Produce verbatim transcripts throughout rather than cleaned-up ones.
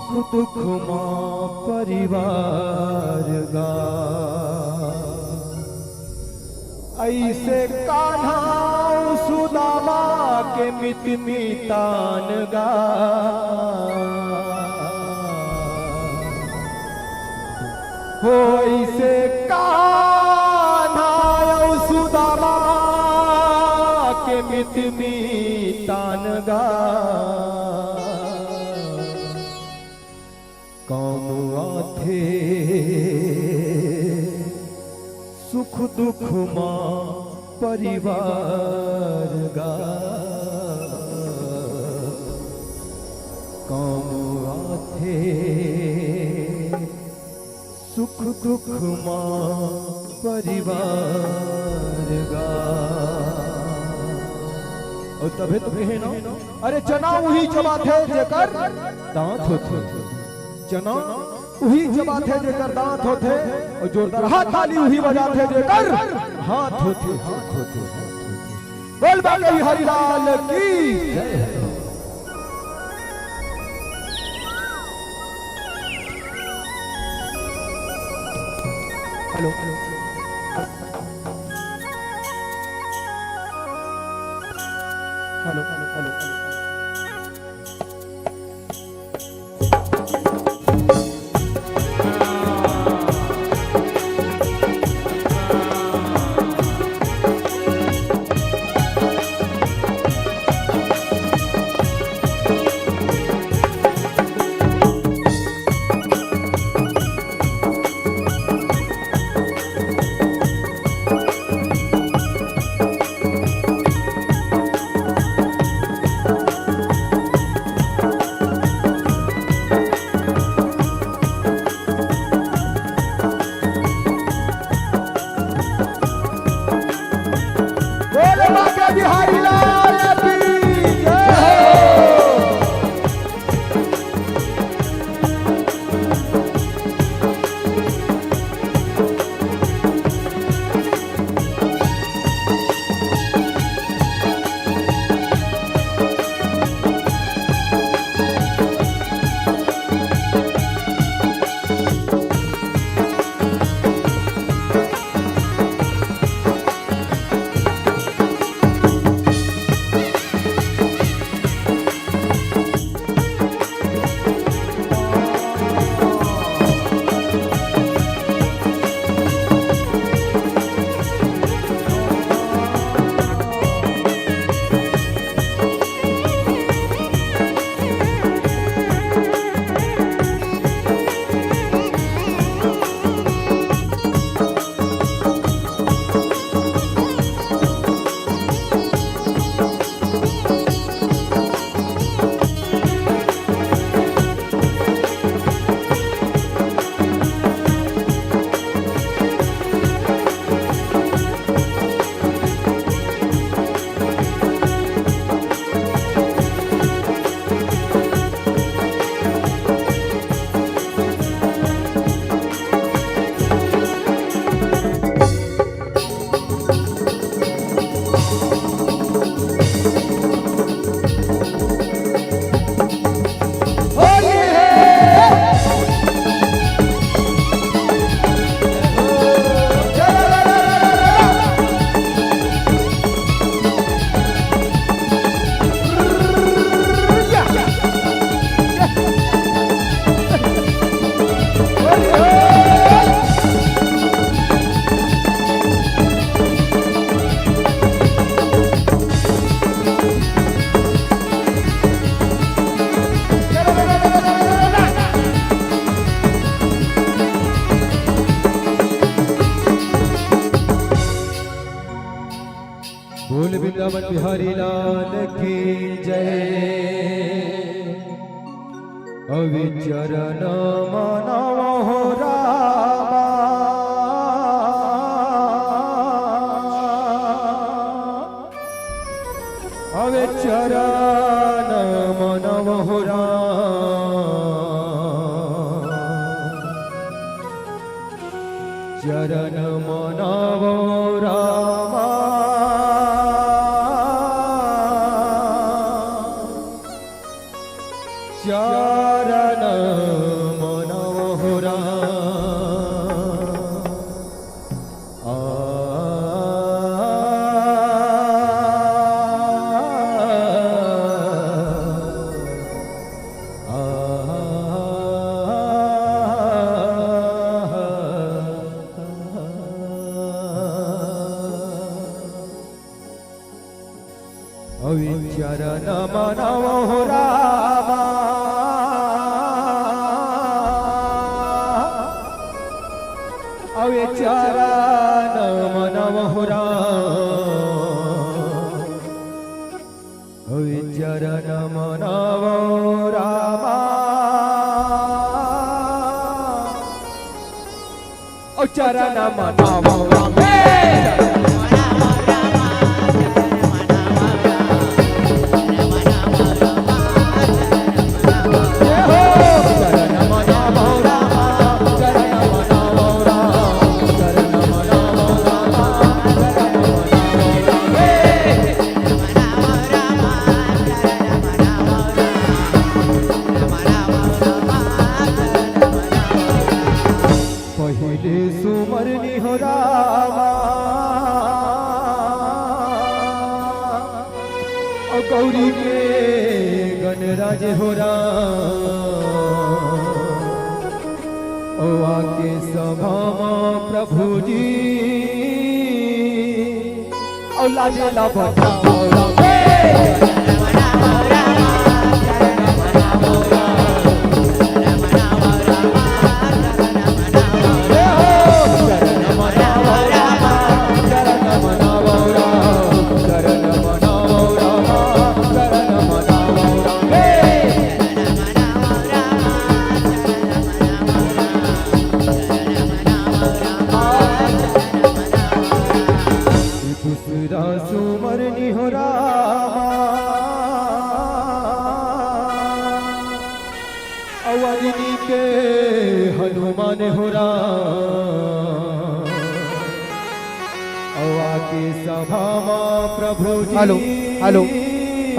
दुख दुख मा परिवार गा। अइसे कान्हा अउ सुदामा के मित मितान गा। हो अइसे कान्हा अउ सुदामा के मित मितान गा। काम आथे सुख दुख मा परिवार गा। काम आथे सुख दुख मा परिवार गा। अउ तभे तो कहे ना, अरे चना उही चबाथे जेकर दांत होथे। चना उही चबाथे जेकर दांत होथे, अउ जोरदार हाथ ताली उही बजाथे जेकर हाथ होथे, हाथ होथे, हाथ होथे। बोल बाबा बिहारी लाल की जय। Hello, hello, hello, hello. बोले बाबा बिहारी लाल की जय हो। बोल वृंदावन बिहारी लाल की जय। अविचरण मानव हो रामा, अविचरण मानव हो रामा। चरण मनावो रामा, चरण अवे चरण मनव हो रामा, अवे चरण मनव हो रामा, अवे चरण मनव रामा, अउ चरण मनव रामा। पहिले सुमरनी हो रामा, अउ गौरी के गणराज हो राम, अउ आके सभा म प्रभु जी, अउ लाजे ला बचाओ राम। दूसरा सुमरनी हो रामा, अउ अंजनी के हनुमान हो राम, अउ आके सभा म प्रभु जी। Hello, hello,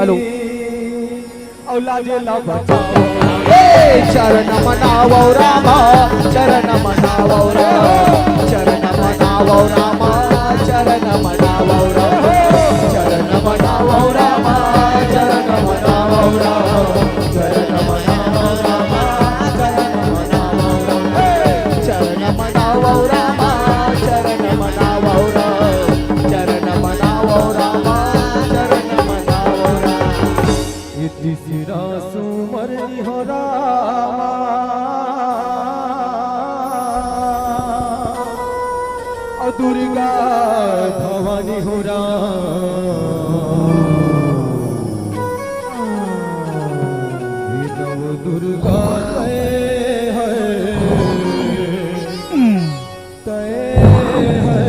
hello. अउ लाजे ला बचाओ। ए चरण मनावो रामा, चरण मनावो रामा, चरण मनावो रामा, चरण मनावो रामा, चरण मनावो रामा, चरण मनावो रामा, चरण मनावो रामा, चरण मनावो रामा। ए चरण मनावो रामा, चरण मनावो रामा, चरण मनावो रामा, चरण मनावो रामा। ए तीसरा सुमरनी हो रामा, अउ दुर्गा भवानी हो राम। हे नव दुर्गा तय है, तय है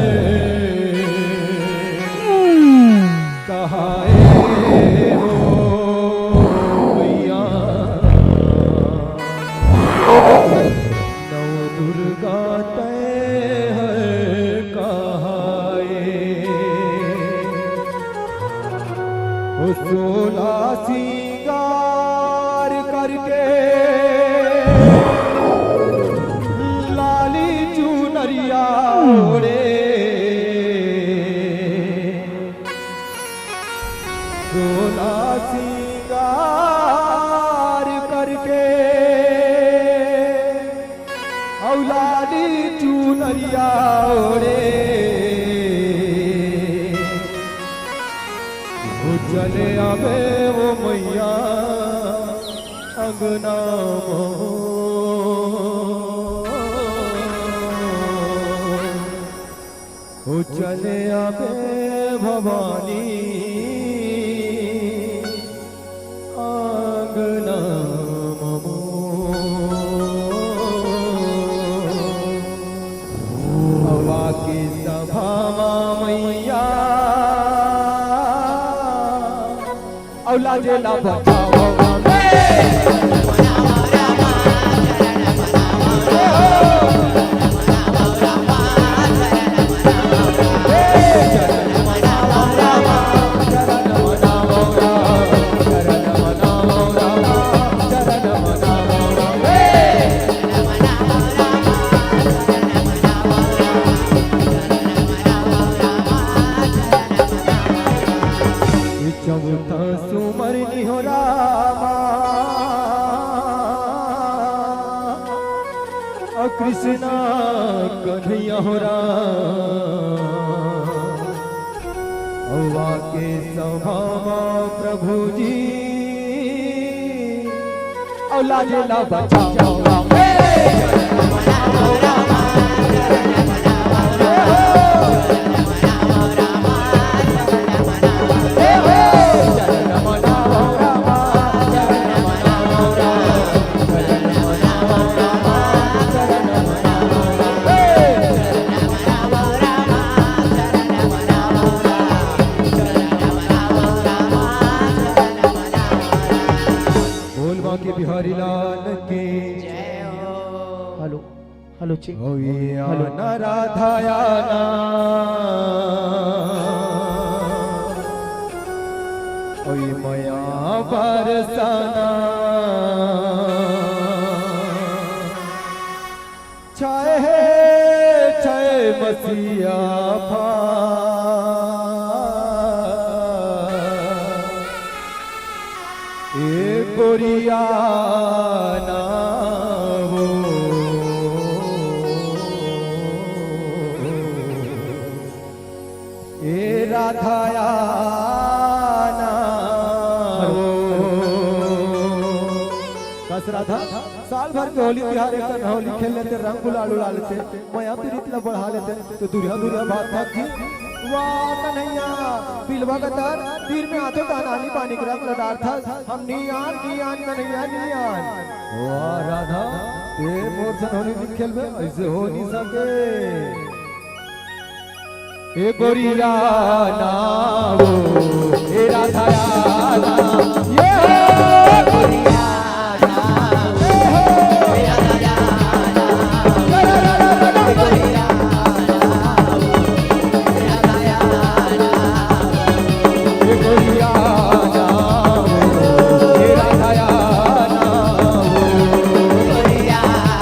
कहाए हो मैया। नव दुर्गा तय है कहाए। ओ सोला सिंगार करके लाली चुनरिया ओढ़े, सोला सिंगार करके अउ लाली चुनरिया ओढ़े, ओ चले आबे ओ मैया अंगना म। ओ चले आबे भवानी अंगना म मोर। अउ आके सभा म मैया, अउ लाजे ला बचाओ। चौथा सुमरनी हो रामा, अउ कृष्णा कन्हैया हो राम, अउ आके सभा म प्रभु जी, अउ लाजे ला बचाओ। बोल बांके बिहारी लाल की। Hello, hello, check. ओ ये हेलो। आना राधा आना, ओ ये मया बरसाना, छाए हे छाए मसीहा फा। ए गोरिया ना हो, ए राधा ना हो। कस राधा, साल भर के होली तिहार एक ठन होली खेल लेते, रंग गुलाल उड़ा लेते, मया पीरित ला बढ़ा लेते, त दुरिहा दुरिहा भागथस जी। वाह कन्हैया, बिलवा का तर तीर में आथे त अनानी पानी के रंग ला डारथस। हम नी आन, नी आन कन्हैया, नी आन। वाह राधा, ते मोर सन होली नी खेलबे, अइसे हो नी सके। ए गोरिया ना हो, ए राधा ना, ये हो गोरिया ना हो, ए राधा ना हो, ए गोरिया ना हो, ए गोरिया ना हो, ए राधा ना हो, ए गोरिया ना हो।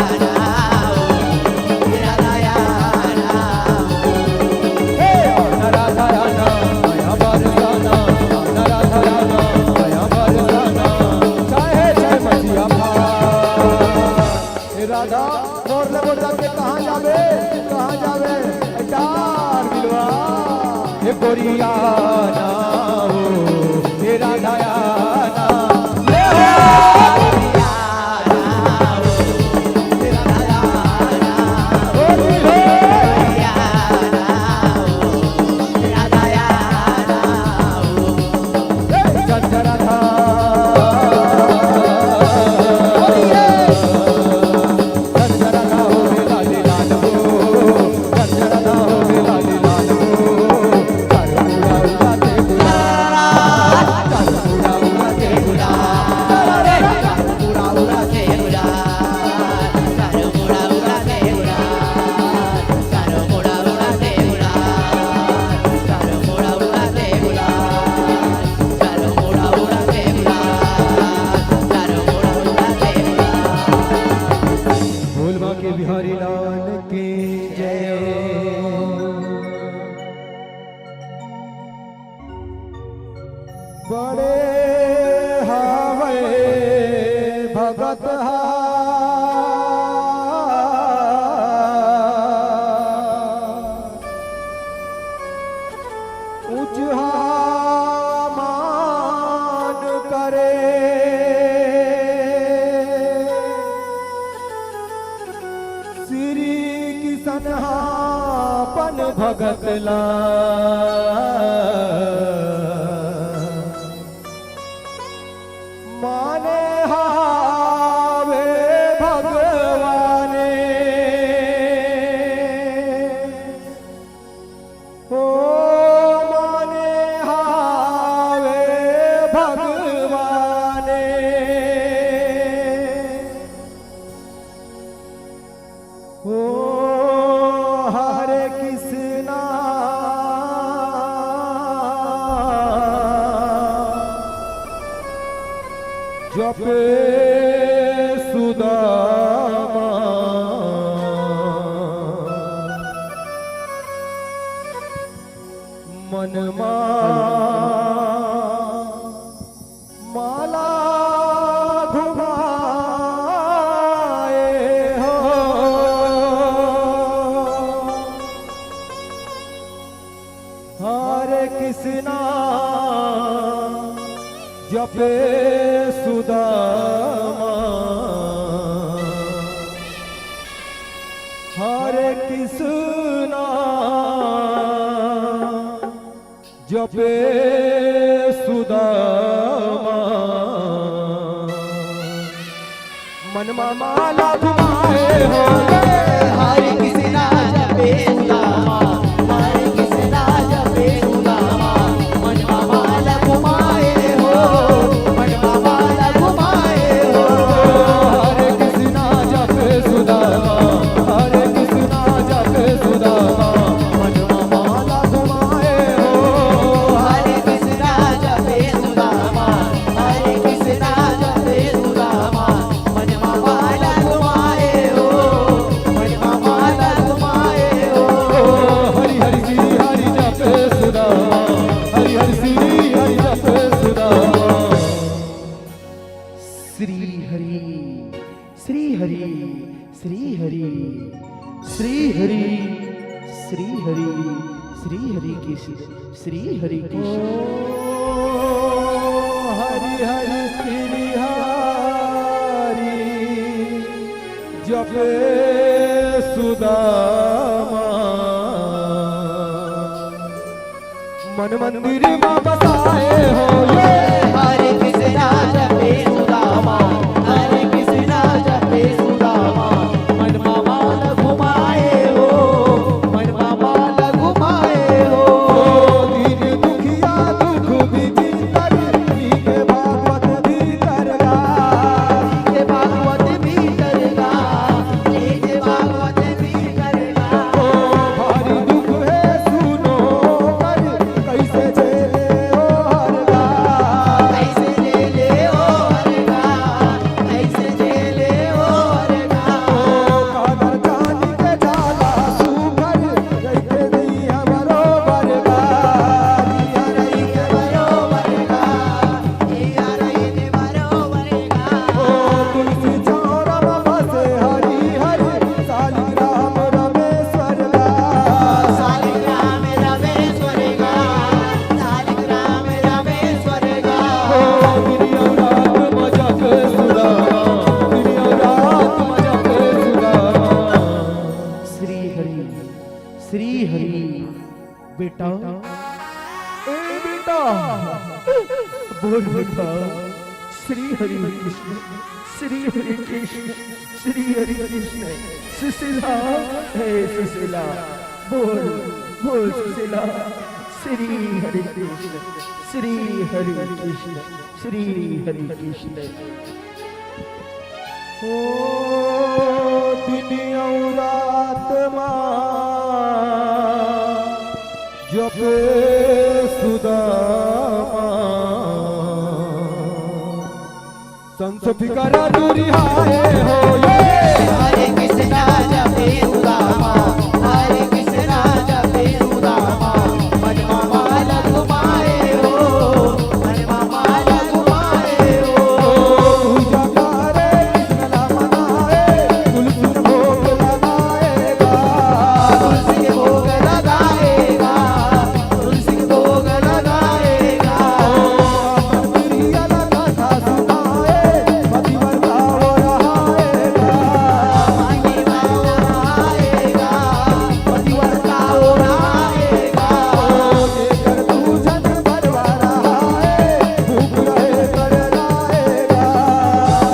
राधा, मोर ले बोल के कहाँ जाबे, कहाँ जाबे? डार बिलवा। हे गोरिया ना हो, हे राधा ना। बोल बांके बिहारी लाल की जय। बड़े हवय भगत हा ऊंचहा मान करे। श्री किशन हा अपन भगत ला माने हावे भगवाने। ओ माने हावे भगवाने। ओ हरे कृष्णा जपे सुदामा मनमा माला घुमाए हो। हरे कृष्णा जपे सुदामा, हरे कृष्णा जपे सुदामा, मन मा माला घुमाए हो। हरे कृष्णा जपे सुदामा, हरे कृष्णा जपे सुदामा, मन मा माला घुमाए हो, मन मा माला घुमाए हो। हरे कृष्णा जपे सुदामा, हरे कृष्णा जपे सुदामा, मन मा माला घुमाए हो। हरे कृष्णा जपे सुदामा, हरे कृष्णा जपे सुदामा, मन मा माला घुमाए हो, मन मा माला घुमाए हो। हरि हरि श्री हरि जपे सुदामा, हरि हरि श्री हरि जपे सुदामा। श्री हरि, श्री हरि, श्री हरि, श्री हरि, श्री हरि, श्री हरि कृष्ण, श्री हरि कृष्ण। ओ हरि हरि श्री हरि जपे सुदामा, मन मंदिर मा बसाए हो ये। हरे कृष्णा जपे सुदामा, हरे कृष्णा जपे सुदामा, मन मा माला घुमाए हो, मन मा माला घुमाए हो। दीन दुखिया दुख बिचिंतर, नीके भागवत भीतर गा। नीके भागवत भीतर गा, नीके भागवत भीतर गा। ओ भारी दुख हे सुनो कर, कैसे झेले ओ हर गा। कैसे झेले ओ हर गा, कैसे झेले ओ हर गा। ओ कादर जानी के जाला सुघर, रहिथे दी हमरो बरगा। जिया रहिथे बरो बरगा, जिया रहिथे बरो बरगा। ओ तुलसी चौरा मा बसे हरि हरि, सालिग्राम रमेश्वर गा। सालिग्राम रमेश्वर गा, सालिग्राम रमेश्वर गा। ओ दुनिया रात मा जपे सुदामा, दुनिया रात मा जपे सुदामा। श्री हरि, श्री हरि। बेटा, ए बेटा, बोल बेटा। श्री हरि कृष्ण, श्री हरि कृष्ण, श्री हरि कृष्ण। सुशीला, हे सुशीला, बोल, बोल सुशीला। श्री हरि कृष्ण, श्री हरि कृष्ण, श्री हरि कृष्ण। ओ दिन अउ रात मा जपे सुदामा, संसो फिकर दूरिहाए हो ये। हरे कृष्णा जपे सुदामा, हरे कृष्णा जपे सुदामा, मन मा माला घुमाए हो, मन मा माला घुमाए हो। पूजा करे कृष्ण ला मनाए, तुलसी के भोग लगाएगा। तुलसी के भोग लगाएगा, तुलसी के भोग लगाएगा। अपन प्रिय ला कथा सुनाए, पतिव्रता वो रहाएगा। पतिव्रता वो रहाएगा, पतिव्रता वो रहाएगा। जेकर पूजन बरवा रहाए, भूख रहे कर लाएगा।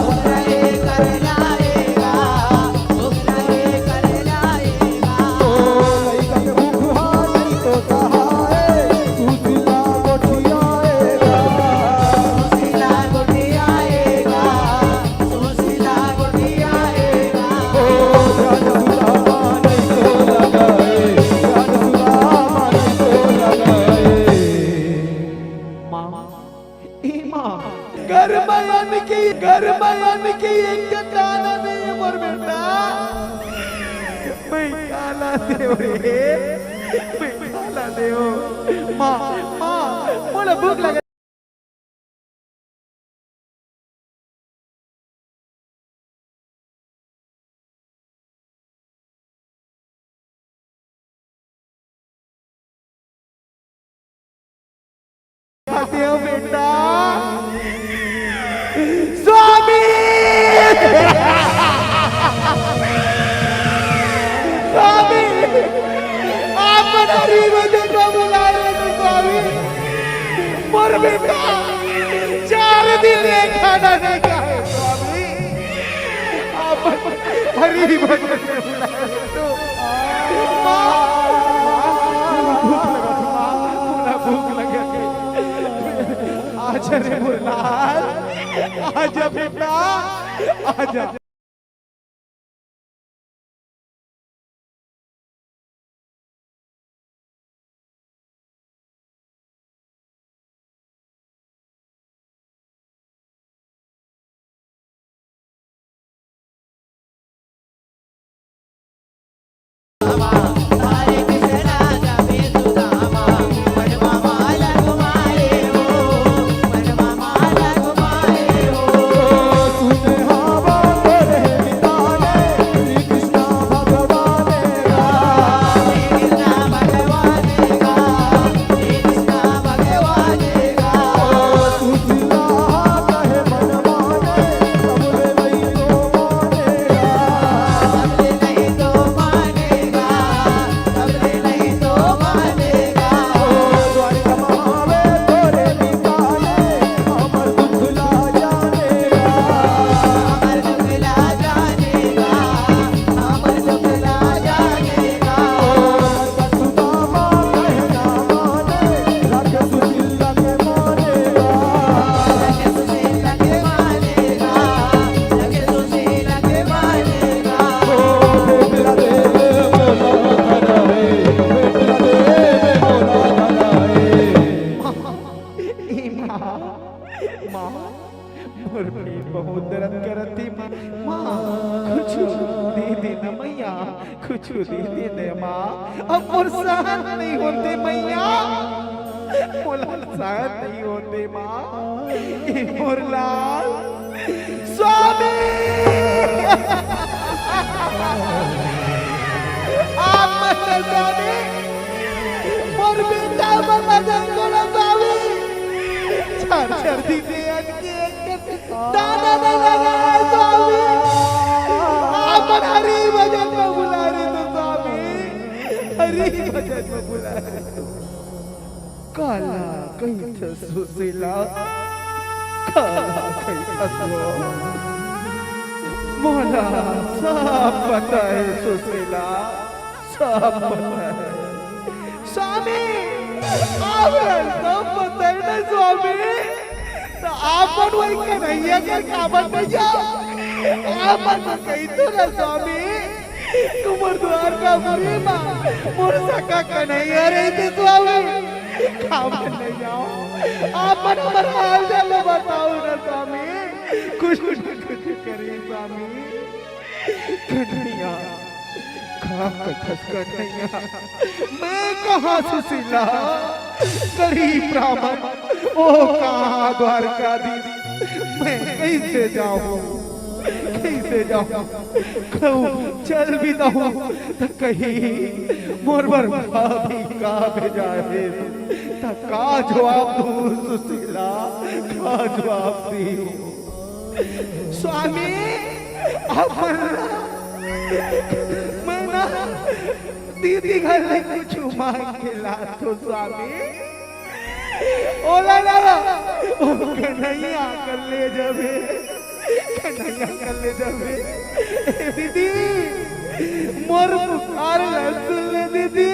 भूख रहे कर लाएगा, भूख रहे कर लाएगा। ओ लइका के भूख हा नहीं तो सहाए, सुशीला गोठियाएगा। सुशीला गोठियाएगा, सुशीला गोठियाएगा। ओ ध्यान सुदामा नहीं तो लगाए, ध्यान सुदामा नहीं तो लगाए। माँ, ए माँ, घर मा अन्न के, घर मा अन्न के एक दाना नहीं हे मोर बेटा। मैं काला देव रे, मैं काला देव। माँ, माँ, मोला भूख लगे। खाते हो बेटा, भजन में बुलाए रहे तो स्वामी, मोर बेटा चार दिन ले खाना नहीं खाए स्वामी। आप हरि भजन में बुलाए रहे तो माँ, मोला भूख लगा, माँ, मोला भूख लगा। आजा रे मोर लाल, आजा बेटा, आजा। माँ, मोर पीठ बहुत दर्द करत हे माँ। माँ, कुछु दे दे ना मैया, कुछु दे दे ना माँ। अब मोर सहन नहीं होते मैया, मोला सहन नहीं होते माँ। ए मोर लाल स्वामी, आप मत स्वामी, मोर बेटा मन मदद करो स्वामी। चार चार दिन से अटके अटके दाना दाना रहा है स्वामी। आप हरि भजन में बुला रहे तो स्वामी, हरि भजन में बुला रहे तो। काला कहिथस सुशीला, काला कहिथस वो। मोला सब पता है सुशीला, सब पता है। स्वामी, आप सब पता है ना स्वामी, तो आपन वही कन्हैया के काबर नहीं जाओ? आपन तो कही तो ना स्वामी, तुमर द्वारकापुरी मा मोर सखा कन्हैया रहिथे स्वामी। काबर नहीं जाओ? आपन हमर हाल चाल बताओ ना स्वामी। कुछ, कुछ, कुछ करी स्वामी। कन्हैया, का कथस कन्हैया? मैं कहाँ सुशीला? गरीब ब्राह्मण, ओ कहाँ द्वारकाधीश? मैं कैसे जाऊँ? कइसे जाहूँ? कहूँ चल भी दहूँ त कही मोर बर भाभी का भेजा हे, त का जवाब दूँ सुशीला, का जवाब दूँ? स्वामी, अपन मैं ना दीदी घर ले कुछ मांग के लाथों स्वामी। ओला ना, ओ कन्हैया कर ले जाबे, कन्हैया कर ले जाबे। ए दीदी, मोर पुकार ला सुन ले दीदी,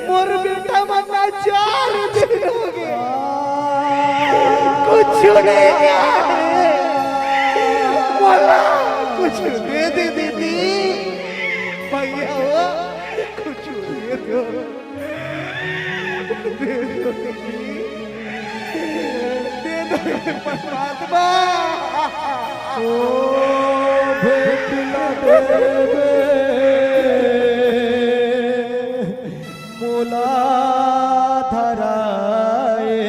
मोर बेटा मन ला चार दिन हो गे, कुछ नहीं है, मोला कुछ दे दे दीदी, भैया हो, कुछ दे दो। दे दो दीदी, दे दो हे परमात्मा। ओ भेंट ला देबे मोला धराए।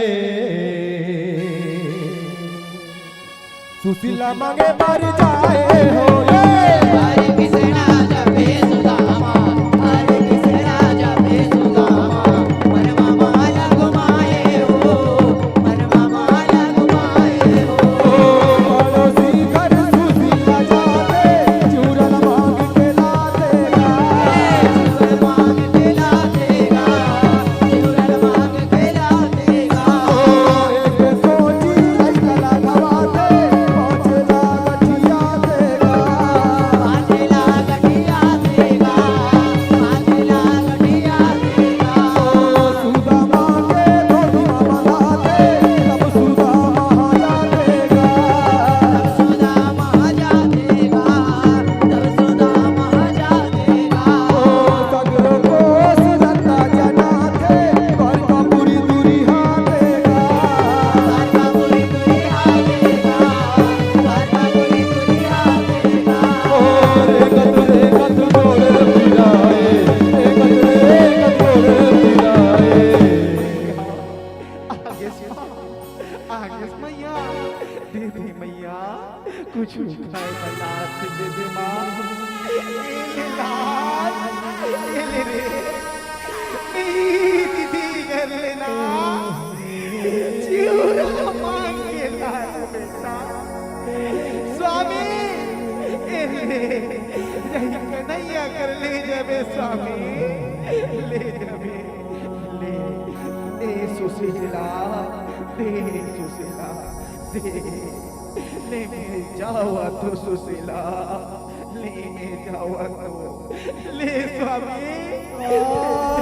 सुशीला मांगे मर जाए हो ये। हरे कृष्णा जपे सुदामा, हरे कृष्णा जपे सुदामा, मन मामा लगो माए हो, मन मामा लगो माए हो। पड़ोसी घर सुशीला जाते, चूरन मांग के लाते गा। चूरन मांग के लाते गा। अबे स्वामी, ले जबे, ले, दे सुशीला, दे सुशीला, दे, ले मैं जावा तो सुशीला, ले मैं जावा तो, ले स्वामी, जा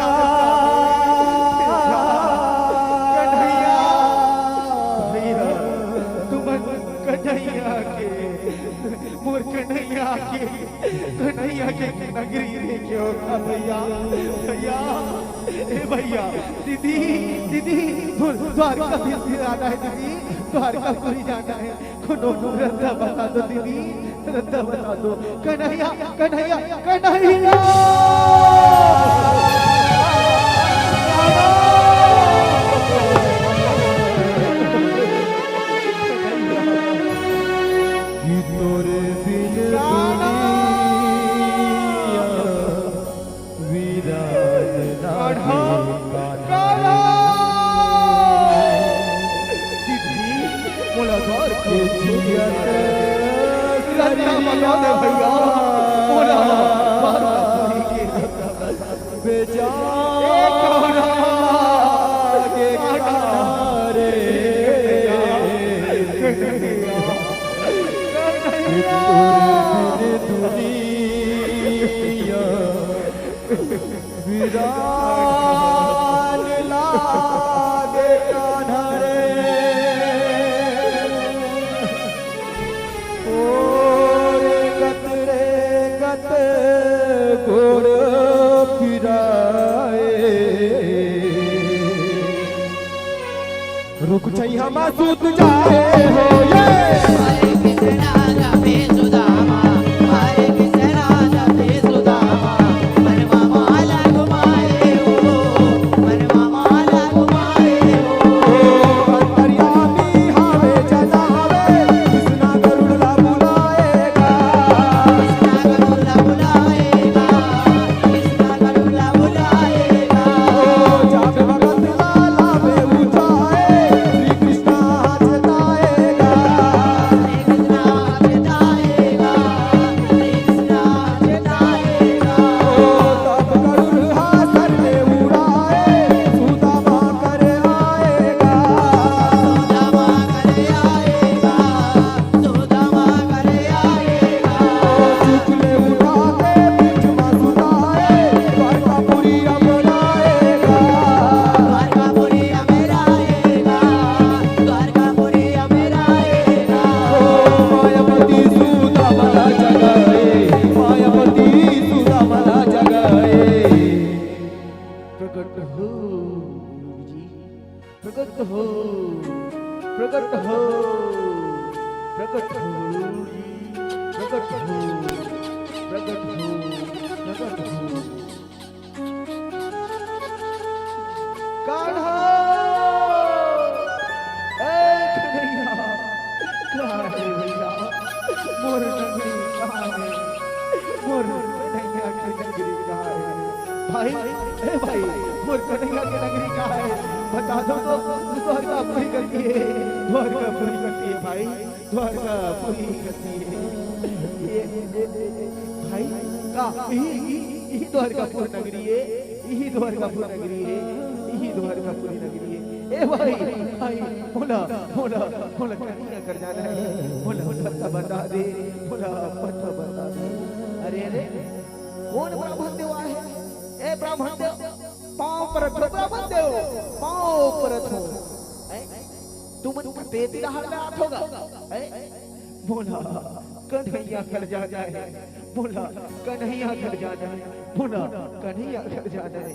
स्वामी, जा। कन्हैया, भैया, तुमन कन्हैया के, मोर कन्हैया के, कन्हैया के नगरी रे क्यों था भैया, भैया, ए भैया, दीदी, दीदी, द्वारका भी जाना है दीदी, द्वारका पूरी जाना है। कोनो रस्ता बता दो दीदी, रस्ता बता दो। कन्हैया, कन्हैया, कन्हैया। कि तोरे बिन दुनिया विराट लागे कान्हा। दीदी, मोला घर के जियत रत्ता बना दे भैया, मोला घर के बेजा के कान्हा रे। कि तोरे बिन दुनिया विरान लागे कान्हा रे। ओ रे गत रे गत गोड़ पिराए। रुक छैया मा सूत जाए हो ये। हरे कृष्णा जपे सुदामा, हरे कृष्णा जपे सुदामा, मनवा माला घुमाए हो, मनवा माला घुमाए हो। ओ अंतर्यामी हावे जनावे, कृष्णा गरुड़ ला बुलाएगा। कृष्णा गरुड़ ला बुलाएगा, कृष्णा गरुड़ ला बुलाएगा। ओ जाग भगत लाला में उठाए, श्री कृष्णा आज आएगा। श्री कृष्णा आज आएगा, श्री कृष्णा आज आएगा। ओ तब गरुड़ हा सर में उड़ाए, सुदामा करे आएगा। सुदामा करे आएगा, सुदामा करे आएगा। ओ चुकले उठा के पीठ मा सुताए, द्वारकापुरी अब आएगा। द्वारकापुरी अब आएगा, द्वारकापुरी अब आएगा। ओ मायापति सुदामा ला जगाए, मायापति सुदामा ला जगाए। प्रकट हो जी, प्रकट हो, प्रकट हो, प्रकट हो जी, प्रकट हो, प्रकट हो, प्रकट हो। कान्हा, ए कन्हैया, कहाँ हे भैया? मोर नगरी कहाँ हे? मोर कन्हैया के नगरी कहाँ हे? भाई, ए भाई, मोर कन्हैया के नगरी कहाँ हे? बता दो तो, द्वारकापुरी कती हे, द्वारकापुरी कती हे भाई। द्वारकापुरी कती हे। ये, ये, ये, ये, भाई, का, इही, इही, इही द्वारकापुर नगरी हे, इही द्वारकापुर नगरी हे, इही द्वारकापुरी नगरी हे। ए भाई, भाई, मोला, मोला, मोला कन्हैया कर जाना हे, मोला पता बता दे, मोला पता बता दे। अरे, अरे, कोन ब्राह्मण देव आहे? ए ब्राह्मण देव, पाँव परत हो ब्राह्मण देव, पाँव परत हो। ए, तुमन कते तिराहा ले आथो गा? ए, मोला कन्हैया कर जाना हे, मोला कन्हैया कर जाना हे, मोला कन्हैया कर जाना हे।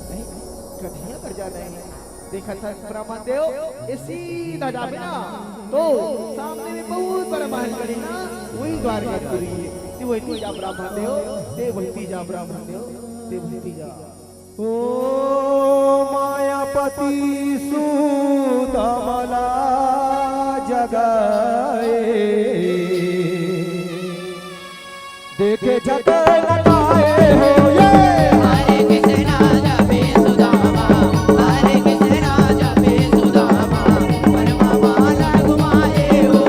ए, कन्हैया कर जाना हे। देखत हस ब्राह्मण देव, ए सीधा जाबे ना, तो सामने में बहुत बड़ा महल बने ना, वही द्वारकापुरी हे। ते वही जा ब्राह्मण देव, ते वही जा ब्राह्मण देव, ते वही जा। ओ मायापति सुदामा ला जगाए। देखे जगन गाए हो ये। हरे कृष्णा जपे सुदामा, हरे कृष्णा जपे सुदामा, मनवा माला घुमाए हो,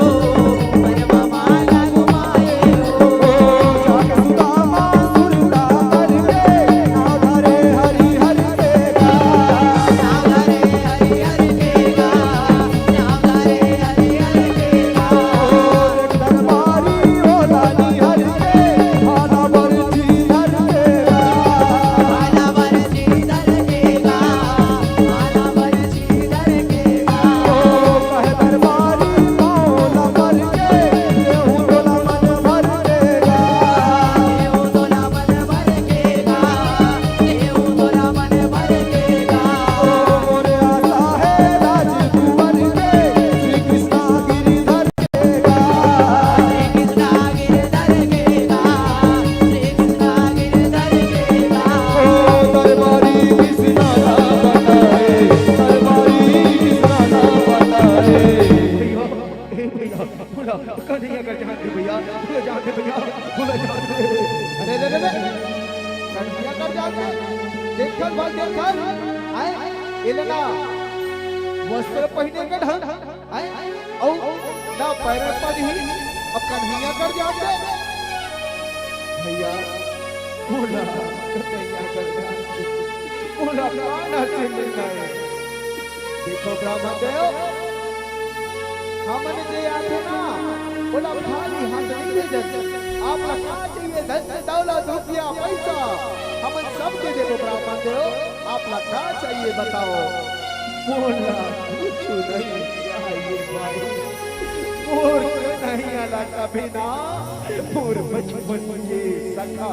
मनवा माला घुमाए हो। ओ जाग सुदामा, सुन देखत भाई देखत, आय, एला ना वस्त्र पहिने के ढंग, आय, अउ ना पैर पदही, अब कन्हैया कर जाते। भैया, मोला कन्हैया कर जाते, मोला कान्हा से मिलना हे। देखो ब्राह्मण देव, हमन जे आथे ना, ओला खाली हाथ नहीं भेजन। आप ला का चाहिए? धन दौलत, रुपया, पैसा, हमन सब दे देबो ब्राह्मण देव। आप ला का चाहिए बताओ? मोला कुछ नहीं चाहिए भाई, मोर कन्हैया ला कभी ना मोर बचपन के सखा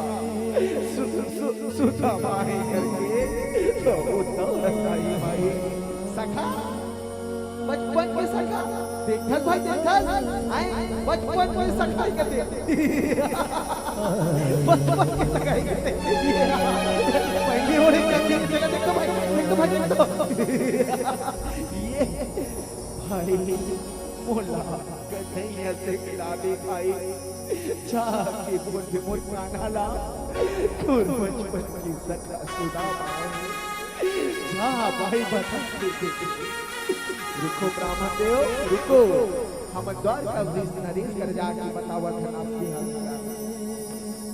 सु-, सु-, सु-, सुदामा हे करके तो उतना बताई भाई। सखा, बचपन के सखा, देखत भाई देखत, आय, बचपन के सखा ही कहते। बचपन के सखा ही कहते। पहले होने का दिन चला देखो भाई, देखो भाई, देखो। ये भाई, मोला कन्हैया से मिला दे भाई। जाके बोल दे मोर कान्हा ला, तोर बचपन के सखा सुदामा हे। जा भाई, बता दे। रुको ब्राह्मण देव, रुको। हमन द्वारकाधीश नरेश कर जाके बतावत हन आपके हाल का।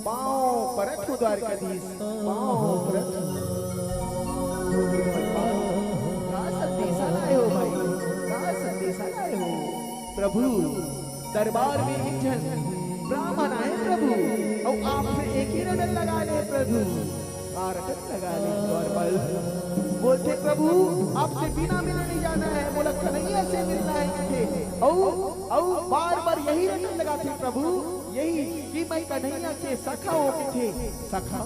पाँव परत हो द्वारकाधीश, पाँव परत हो। का संदेशा लाए हो भाई, का संदेशा लाए हो? प्रभु, दरबार में एक झन ब्राह्मण आए प्रभु, अउ आपसे एक ही रटन लगा ले प्रभु। का रटन लगा ले द्वारपाल? बोलथे, "प्रभु, आपसे बिना मिले नहीं जाना है, मोला कन्हैया से मिलना है," कथे। अउ, अउ बार-बार यही रटन लगाथे प्रभु, यही कि मैं कन्हैया के सखा हो कथे, सखा,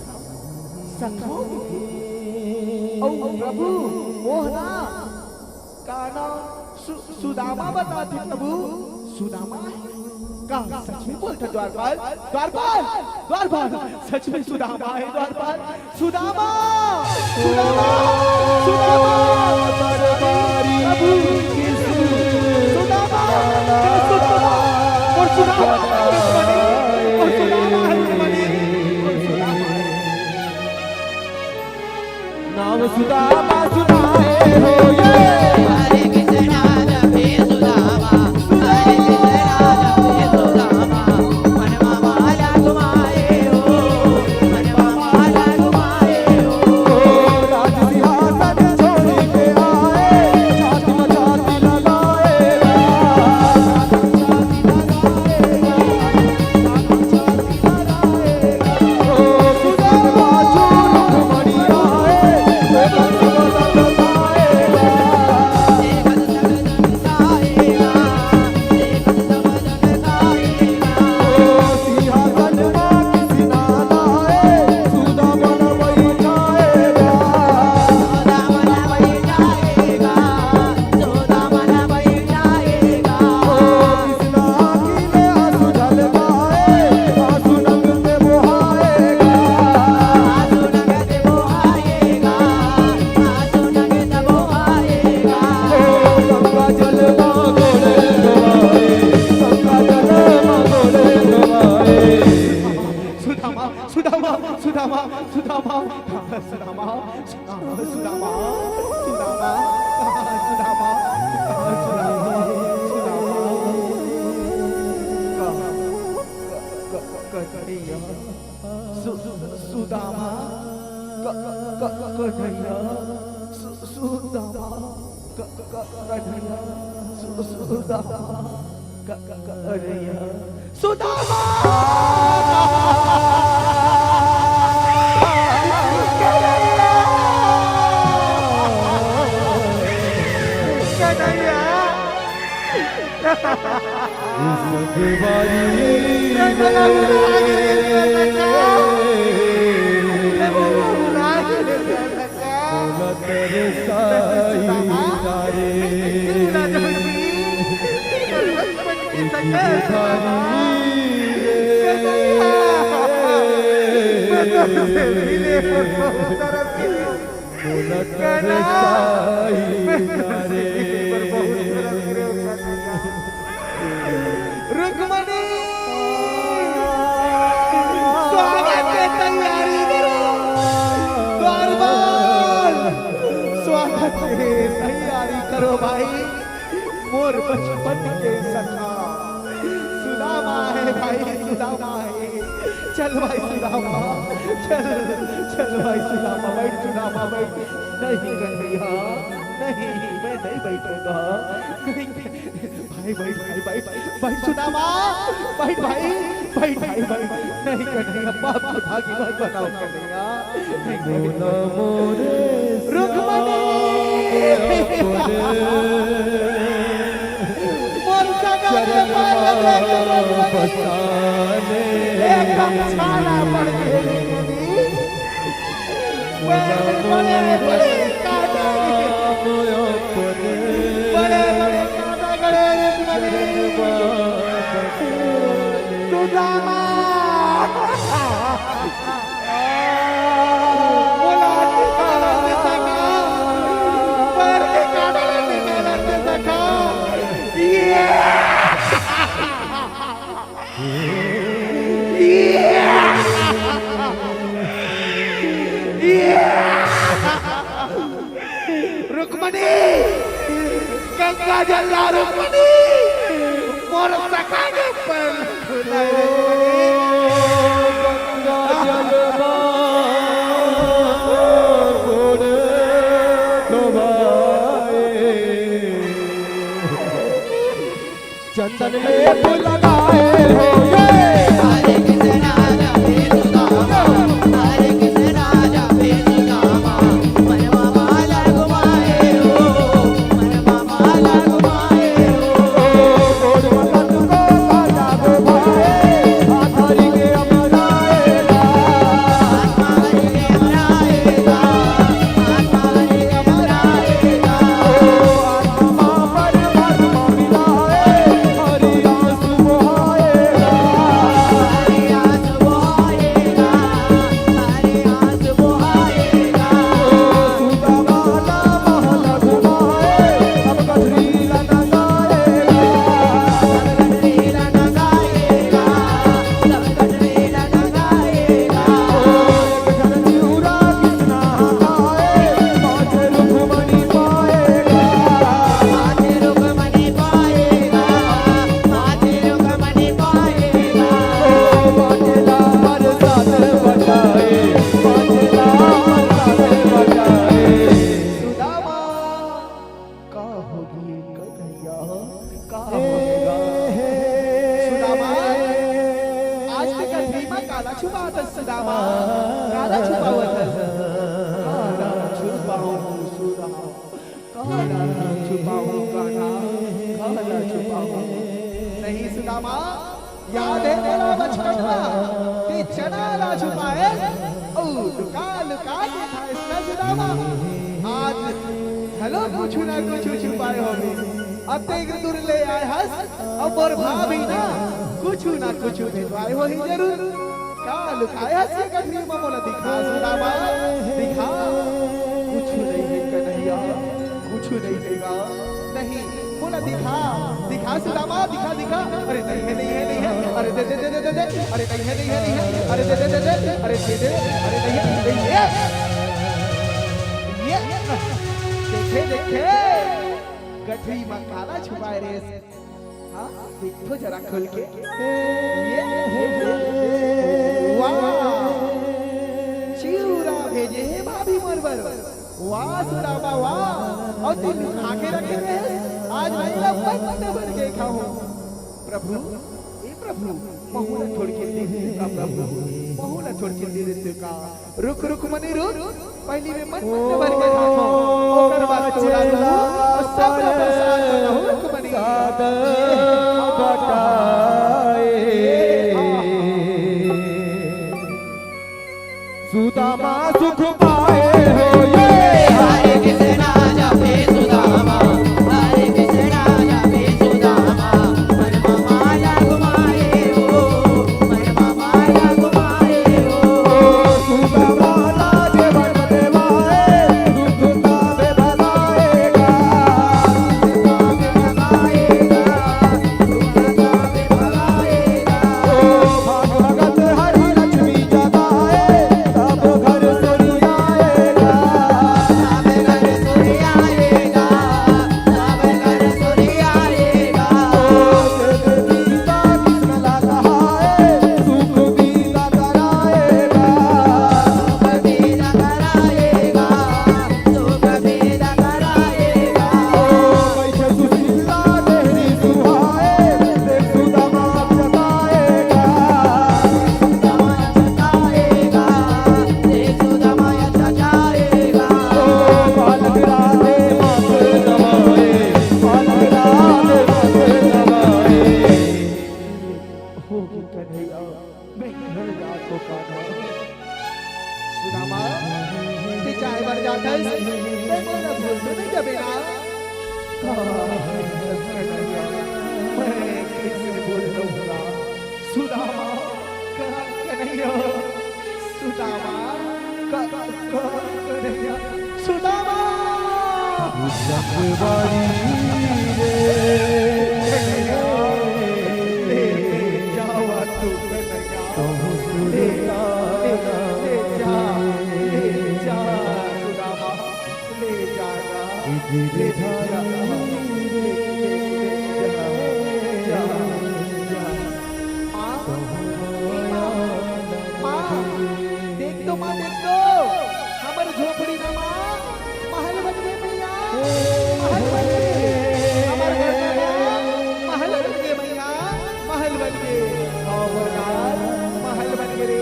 सखा हो कथे। अउ प्रभु, मोहना का नाम सु-, सुदामा बताथे प्रभु, सुदामा हे। का सच में बोलथे द्वारपाल? द्वारपाल, द्वारपाल, सच में सुदामा हे द्वारपाल। सुदामा, सुदामा, सुदामा, प्रभु, सुदामा, सुदामा, अउ सुदामा हे दुश्मनी, अउ सुदामा हे दुश्मनी, अउ सुदामा हे। नाम सुदामा सुनाए हो ये। हरे कृष्णा जपे सुदामा, हरे कृष्णा जपे सुदामा, मनवा माला घुमाए हो, मनवा माला घुमाए हो। ओ राज सिंहासन छोड़ के आए, जाति मचाती लगाए। सुदामा, सुदामा, सुदामा, सुदामा, सुदामा, सुदामा, सुदामा, सुदामा, सुदामा, सुदामा। क-, क-, क-, कन्हैया, सु-, सु-, सुदामा, क-, क-, क-, कन्हैया, सु-, सुदामा, क-, क-, क-, कन्हैया, सु-, सुदामा, क-, क-, क-, कन्हैया, सुदामा। कन्हैया। रुक्मणी, स्वागत के तैयारी करो। द्वारपाल, रो भाई, मोर बचपन के सखा सुदामा हे भाई, सुदामा हे। चल भाई सुदामा, चल, चल भाई सुदामा, बैठ सुदामा, बैठ। नहीं कन्हैया, नहीं, मैं नहीं बैठूंगा। नहीं, भाई, भाई, भाई, भाई, भाई सुदामा, बैठ भाई, बैठ भाई, भाई, नहीं कन्हैया, बाप की भागी मत बनाओ कन्हैया। मोला मोरे रुक्मणी। श्याम अपने मोर सगा के चरण पालन मा करत बसाने। एक कम छाला पड़ गई। बड़े, बड़े, बड़े कांटा। मोला मोरे बड़े, बड़े कांटा गड़े रुक्मणी। चरण मा बसाने। सुदामा। मोला निकाला दे सखा, पैर के कांटा ला निकाला दे सखा। ये! ये! ये! रुक्मणी, गंगा जल ला रुक्मणी, मोर सखा के पैर धुलाए रे रुक्मणी। गंगा जल मा गोड़ धोवाए। चंदन लेप लगाए हो ये। हरे कृष्णा राधे सुदामा, हरे कृष्णा राधे सुदामा, मनवा माला घुमाए हो, मनवा माला घुमाए हो। ओ गोड़ मदन को बाजा घुमाए, हाथ धरी के अपनाएगा। हाथ धरी के अपनाएगा, हाथ धरी के अपनाएगा। ओ आत्मा सुदामा, का होगे कन्हैया, का होगे गा? सुदामा, आज ते गठरी मा काला छुपावत हस सुदामा, काला छुपावत हस? काला छुपावत हस सुदामा, काला छुपावत हस कान्हा, काला छुपावत हस? नहीं सुदामा, याद हे तोला बचपन मा, ते चना ला छुपाए, अउ लुका लुका के खाए सुदामा। आज घलो कुछु ना कुछु छुपाए होबे। अतेक दूर ले आए हस, अउ मोर भाभी ना कुछु ना कुछु भेजवाए होही जरूर। का लुकाए हस ये गठरी मा, मोला दिखा सुदामा, दिखा। कुछु नहीं हे कन्हैया, कुछु नहीं हे गा। नहीं, मोला दिखा, दिखा सुदामा, दिखा, दिखा। अरे नहीं हे, नहीं हे, नहीं हे। अरे दे, दे, दे। अरे नहीं हे, नहीं हे, नहीं हे। अरे दे, दे, दे, दे। अरे दे, दे। अरे नहीं हे, नहीं हे। ये, देखे, देखे। गठरी मा काला छुपाए रे। हाँ, देखो जरा खोल के। ये, ये, ये। वाह। चिउरा भेजे हे भाभी मोर बर। वाह सुदामा वाह, अउ तैं लुका के रखे रहे, आज मैं ला मन मन भर के खाहूँ। प्रभु, ए प्रभु, महू ला थोड़किन दे दे का प्रभु, महू ला थोड़किन दे दे का। रुक रुक मनी रुक, पहिली मैं मन मन भर के खाहूँ, ओकर बाद तोला दूँ, अउ सब ला प्रसाद बनाहूँ रुक मनी। सुदामा सुख पाए हो ये। हरे कृष्णा जपे सुदामा, हरे कृष्णा जपे सुदामा, मन मा माला घुमाए हो, मन मा माला घुमाए हो। सुदामा लागे बन देवाए, दुख ताप भगाएगा, दुख ताप भगाएगा। मैं कइसे बोलहूँ गा? सुदामा, क-, कन्हैया, सुदामा, क-, क-, कन्हैया, सुदामा! जगबारी रे। कन्हैया, ले, ले जावा तू कन्हैया। कहूँ ले, ले, ले जा, ले जा सुदामा। ले जाना, ले जाना, ले, ले, ले, जा, जा, जा। माँ, माँ, माँ, देख तो माँ, देख तो, हमर झोपड़ी ना माँ, महल बन गे भैया, महल बन गे, हमर घर ना माँ, महल बन गे भैया, महल बन गे, खबरदार, महल बन गे रे,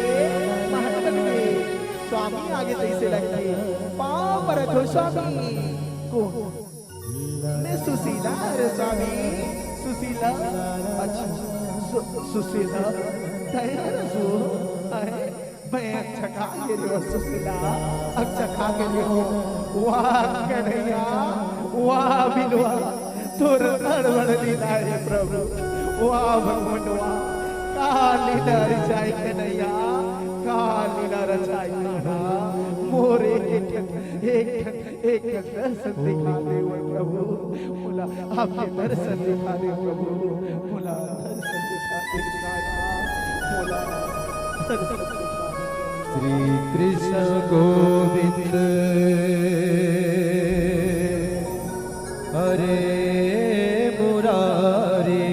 महल बन गे। स्वामी आगे तइसे लगथे, पाँव परत हो स्वामी। को मैं सुशीला, अरे स्वामी, सुशीला, अच्छा, सु-, सुशीला, तैं हरस ओ, अरे, मैं अकचका गे रेहेंव सुशीला, अकचका गे रेहेंव। वाह कन्हैया, वाह बिलवा, तोर अड़बड़ लीला हे प्रभु, वाह भगवनवा, का लीला रचाय कन्हैया, का लीला रचाय कन्हैया, मोर एक, एक, एक, एक दर्शन दिखा दे वो प्रभु, मोला आपके दर्शन दिखा दे प्रभु, मोला दर्शन दिखा दे, मोला दर्शन दिखा दे। श्री कृष्ण गोविंद हरे मुरारी।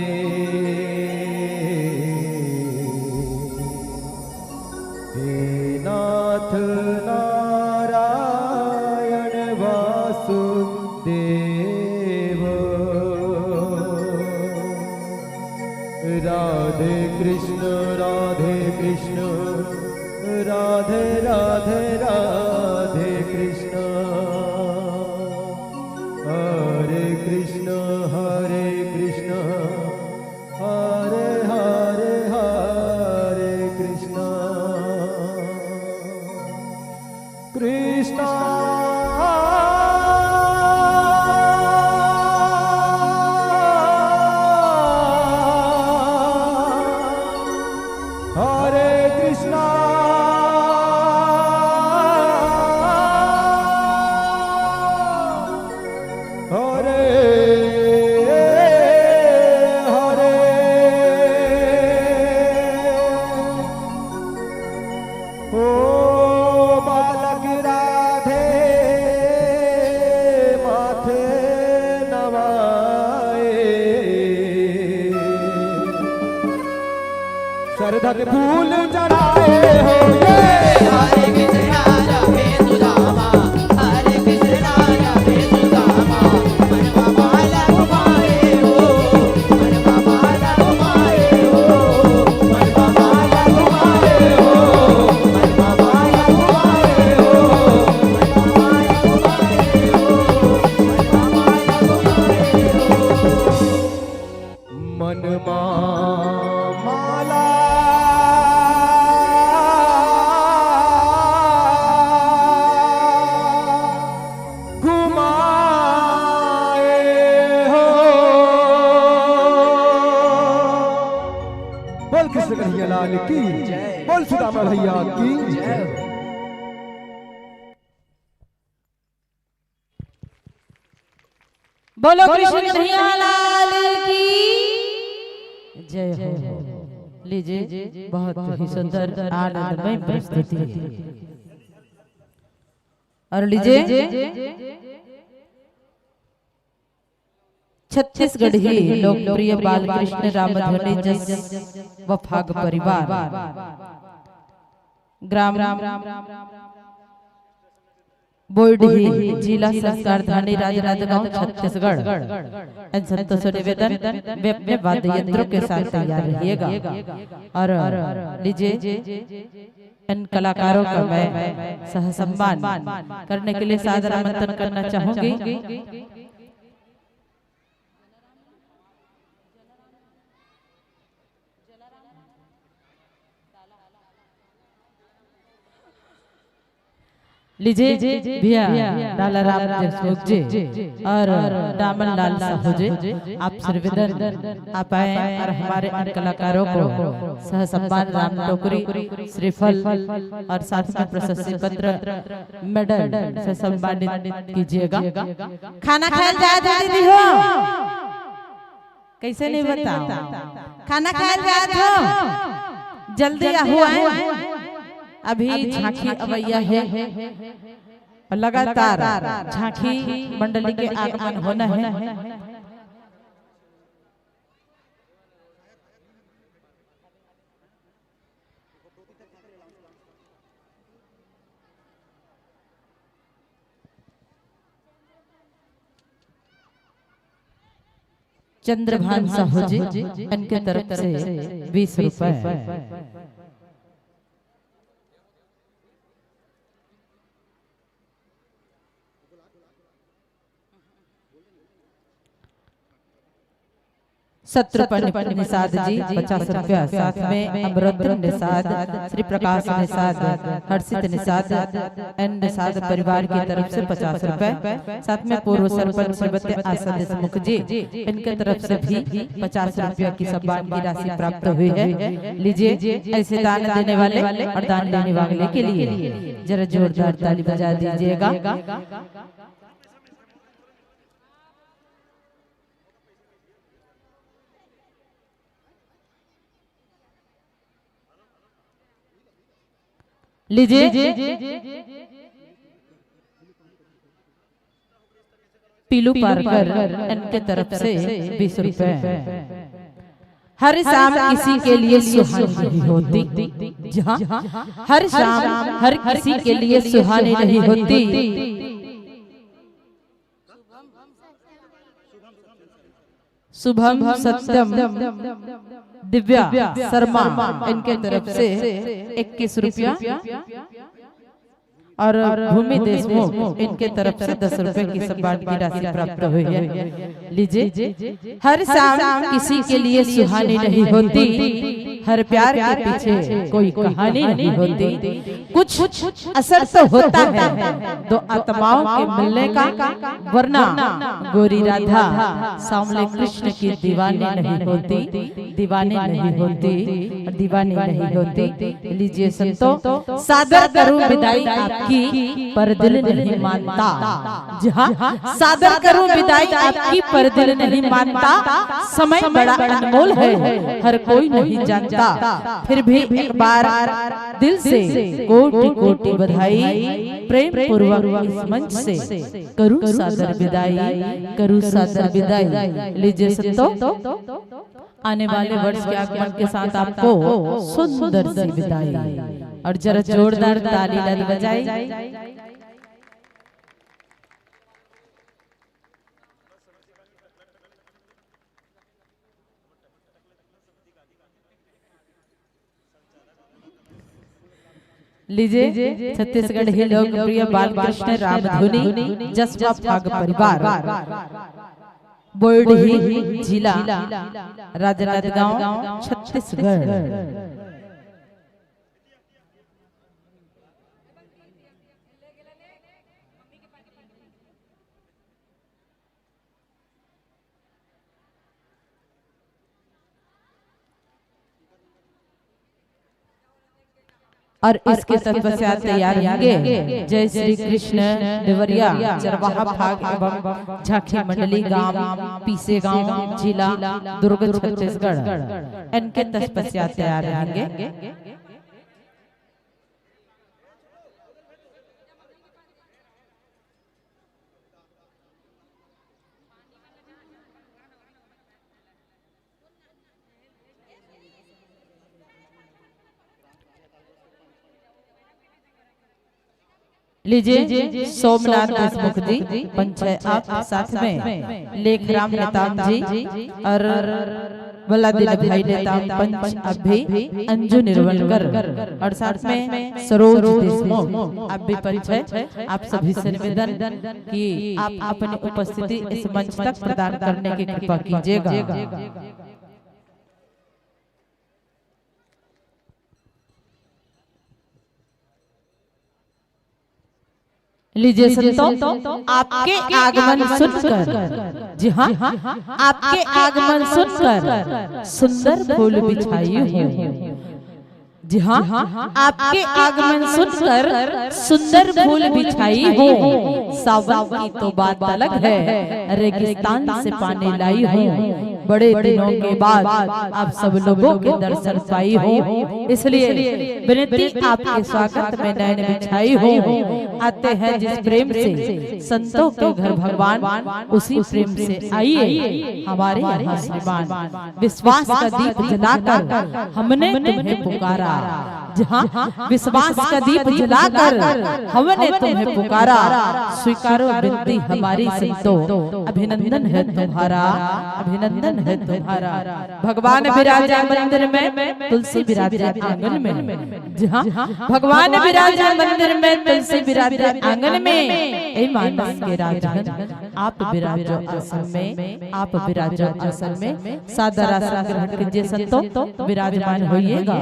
हे नाथ नारायण वासुदेव। राधे कृष्ण, राधे कृष्ण, राधे राधे राधे कृष्ण। हरे कृष्ण, हरे कृष्ण, हरे हरे, हरे कृष्ण, कृष्ण। हरे कृष्णा, हरे हरे। ओ बालक राधे माथे नवाए, सरधा के फूल चढ़ाए हो ये। हरे कृष्णा राधे सुदामा, हरे कृष्णा राधे सुदामा, मनवा बालक माए हो, मनवा बालक माए हो, मनवा बालक माए हो, मनवा बालक माए हो, मनवा बालक माए हो, मनवा बालक माए हो। मन मा माला घुमाए हो। बोल कृष्ण कन्हैया लाल की, बोल सुदामा भैया की। बोलो कृष्ण कन्हैया लाल की जय हो। लीजिए, बहुत ही सुंदर आनंदमय प्रस्तुति है। और लीजिए, छत्तीसगढ़ी लोकप्रिय बालकृष्ण रामध्वनि जस व फाग परिवार, ग्राम बोइडही, जिला संस्कारधानी, राजनांदगांव, छत्तीसगढ़। इन संतों से निवेदन, वे अपने वाद्य यंत्रों के साथ तैयार रहिएगा। और लीजिए, इन कलाकारों का मैं सह सम्मान करने के लिए सादर आमंत्रण करना चाहूंगी। लीजिए भैया, डालाराम देशमुख जी और डामन लाल साहू जी, आप सर्वदन आप आए और हमारे इन कलाकारों को सह सम्मान राम टोकरी, श्रीफल और साथ में प्रशस्ति पत्र, मेडल से सम्मानित कीजिएगा। खाना खायल जात हो दीदी हो? कैसे नहीं बताओ, खाना खायल जात हो, जल्दी आहू आए। अभी झांकी अवैया है, लगातार झांकी मंडली के आगमन होना है। चंद्रभान साहू जी, इनके तरफ से बीस रुपए। शत्रुपन निषाद जी पचास रुपया, साथ में अमरत्न निषाद, श्री प्रकाश निषाद, हर्षित निषाद, एन निषाद परिवार की तरफ से पचास रुपए, साथ में पूर्व सरपंच श्रीमती आशा देशमुख जी, इनके तरफ से भी पचास रुपया की सम्मान की राशि प्राप्त हुई है। लीजिए, ऐसे दान देने वाले और दान लेने वाले के लिए जरा जोरदार ताली बजा दीजिएगा। लीजिए, पीलू पारकर, इनके तरफ से बीस रुपए। हर शाम किसी के लिए सुहानी नहीं होती, जहाँ हर शाम हर किसी के लिए सुहानी नहीं होती। शुभम सत्यम दिव्या शर्मा, इनके तरफ से इक्कीस रुपया और भूमि देशमुख, इनके तरफ से दस रुपए की सम्मान की राशि प्राप्त हुई है। लीजिए, हर शाम किसी के लिए सुहानी नहीं होती, हर प्यार के पीछे कोई कहानी नहीं होती। कुछ असर तो होता है दो आत्माओं के मिलने का, वरना गोरी राधा सांवले कृष्ण की दीवानी नहीं होती, दीवानी नहीं होती, दीवानी नहीं होती। लीजिए संतो, सादर करूं विदाई आपकी, पर दिल नहीं मानता। जी हाँ, सादर करूं विदाई आपकी, पर दिल नहीं मानता। समय बड़ा अनमोल है, हर कोई नहीं जानता। फिर भी एक बार दिल से कोटि कोटि बधाई, प्रेम पूर्वक इस मंच से करूं सादर विदाई, करूं सादर विदाई। लीजिए संतो, आने वाले वर्ष के आगमन के साथ आपको सुंदर सी विदाई। और जरा जोरदार ताली लद बजाई। लीजिए, छत्तीसगढ़ ही लोकप्रिय बालकृष्ण रामधुनी जसपा फाग परिवार, बोर्ड ही जिला राजनांदगांव, छत्तीसगढ़। और इसके तत्पश्चात तैयार होंगे जय श्री कृष्ण देवरिया, चरवाहा फाग एवं झांकी मंडली, गांव पीसे गांव, जिला दुर्ग, छत्तीसगढ़। इनके तत्पश्चात तैयार होंगे। लीजिए, सोमनाथ देशमुख जी पंच है, आप साथ में लेखराम नेताम जी और बलादिन भाई नेताम पंच, आप भी अंजू निरवलकर और साथ में सरोज देशमुख, आप भी पंच है। आप सभी से निवेदन कि आप अपनी उपस्थिति इस मंच तक प्रदान करने की कृपा कीजिएगा। लीजिए संतों, आपके आगमन सुनकर, जी हाँ, आपके आगमन सुनकर सुंदर फूल बिछाई हूँ। जी हाँ, आपके आगमन सुनकर सुंदर फूल बिछाई हूँ। सावन की तो बात अलग है, रेगिस्तान से पानी लाई हूँ। बड़े दिनों के बाद आप सब लोगों के दर्शन पाई हूँ, इसलिए विनती आपके स्वागत में नैन बिछाई हूँ। आते हैं जिस प्रेम से संतों के घर भगवान, उसी प्रेम से आइए हमारे यहाँ श्रीमान। विश्वास का दीप जलाकर हमने तुम्हें पुकारा। जहाँ विश्वास का दीप जलाकर हमने तुम्हें पुकारा, स्वीकारो विनती हमारी संतों, अभिनंदन है तुम्हारा, अभिनंदन है तुम्हारा। भगवान विराजे मंदिर में, तुलसी विराजे आंगन में। जहाँ भगवान विराजे मंदिर में, तुलसी विराजे आंगन में, ए मानस के राजगण, आप विराजो आसन में, आप विराजो आसन में। सादर आसन ग्रहण कीजिए संतों, विराजमान होइएगा।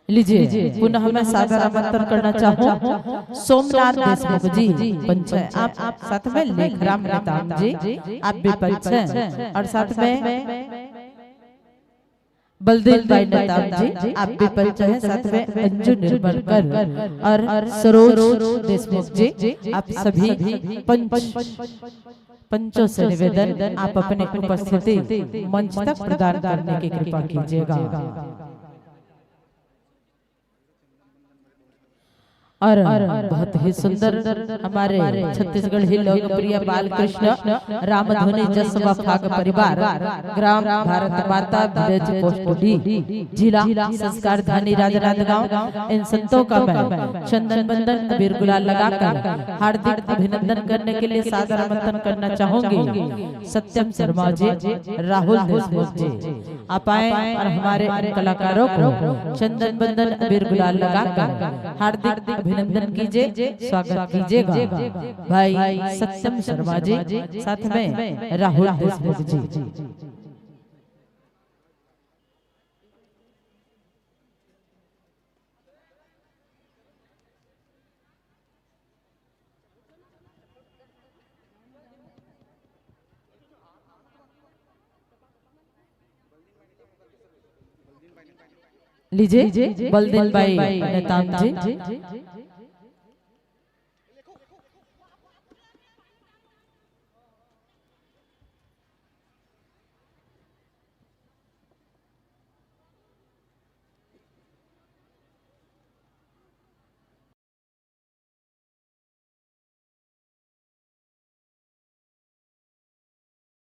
लीजिए, पुनः मैं सादर आमंत्रण करना चाहूँ सोमनाथ देशमुख जी, पंच हैं, आप, आप साथ में लेखराम नेताम जी, आप भी पंच हैं, और साथ में बलदेव भाई नेताम जी, आप भी पंच हैं, साथ में अंजू निर्मलकर और सरोज देशमुख जी, आप सभी पंच, पंचों से निवेदन, आप अपनी उपस्थिति मंच तक प्रदान करने की कृपा कीजिएगा। और बहुत ही सुंदर हमारे छत्तीसगढ़ी लोकप्रिय बालकृष्ण रामधुनी जस व फाग परिवार, ग्राम भारत माता, विलेज पोस्ट डी, जिला संस्कार धानी राजनांदगांव। इन संतों का मैं चंदन बंदन अबीर गुलाल लगाकर हार्दिक अभिनंदन करने के लिए सादर आमंत्रण करना चाहूंगी सत्यम शर्मा जी, राहुल देशमुख जी। आप आए और हमारे इन कलाकारों को चंदन बंदन अबीर गुलाल लगाकर हार्दिक अभिनंदन कीजिए, स्वागत कीजिएगा भाई सत्यम शर्मा जी, साथ में राहुल देशमुख जी। लीजिए, बलदेव भाई नेताम जी।